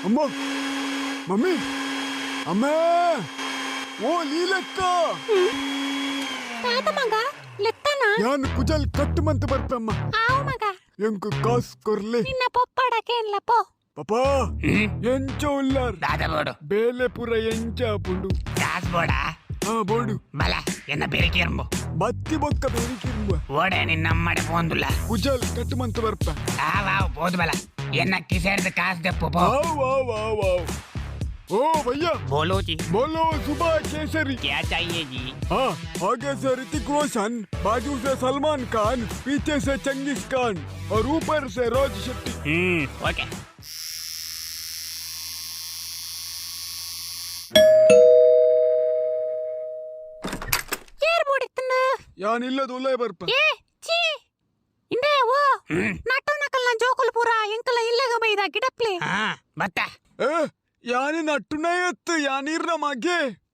ಅಮ್ಮ, ಮಮ್ಮಿ, ಅಮ್ಮ, ಓ ಲೀಲಕ್ಕ. ತಾತ ಮಗ ಲೆತ್ತನ. ಯಾನ್ ಕುಜಲ್ ಕಟ್ ಮಂತ್ ಬರ್ಪಮ್ಮ. ಆವು ಮಗ. ಎಂಕ್ ಕಾಸ್ ಕೊರ್ಲೆ. ನಿನ್ನ ಪೊಪ್ಪಡ ಕೇನ್ಲ ಪೋ. ಪಪಾ, ಎಂಚ ಉಲ್ಲಾರ್? ದಾದ ಬೋಡು? ಬೇಲೆ ಪೂರ ಎಂಚ ಆಪುಂಡು? ಕಾಸ್ ಬೋಡಾ? ಹಾ, ಬೋಡು. ಬಲ, ಎನ್ನ ಬೆರಿಕಿರ್ಂಬು. ಬತ್ತಿ ಬೊಕ್ಕ ಬೇರಿಕಿರ್ಂಬ. ಓಡೆ ನಿನ್ನಮ್ಮಡೆ ಪೋಂದುಲ್ಲ? ಕುಜಲ್ ಕಟ್ ಮಂತ್ ಬರ್ಪ. ಆವ್ ಆವ್, ಪೋದು ಬಲ. ಎನ್ನ ಕಿಸೆಡ್ದು ಕಾಸ್ ದೆಪ್ಪು ಪೋ. ಆವ್ ಆವ್ ಆವ್ ಆವ್. ओ भैया। बोलो जी। बोलो सुबह केसरी। क्या चाहिए जी? हाँ, आगे से ऋतिक रोशन, बाजू से सलमान खान, पीछे से चंगिस खान और ऊपर से रोज शेट्टी। ಓಕೆ. ಏರ್ ಬೋಡಿತ್ತನ? ಯಾನ್ ಇಲ್ಲದ ಉಲ್ಲೇ ಬರ್ಪ. ಏ ಚೀ, ಇಂದೇ ಓ. ನಟ್ಟುನಕಲ್ನ ಜೋಕುಲು ಪೂರ ಎಂಕಲ ಇಲ್ಲಗ ಬೈದ, ಗಿಡಪ್ಲೆ. ಹಾ, ಬತ್ತ. ಏ, ಯಾನಿ ನಟ್ಟುನಯತ್ತು, ಯಾನೀರ್ನ ಮಗೆ.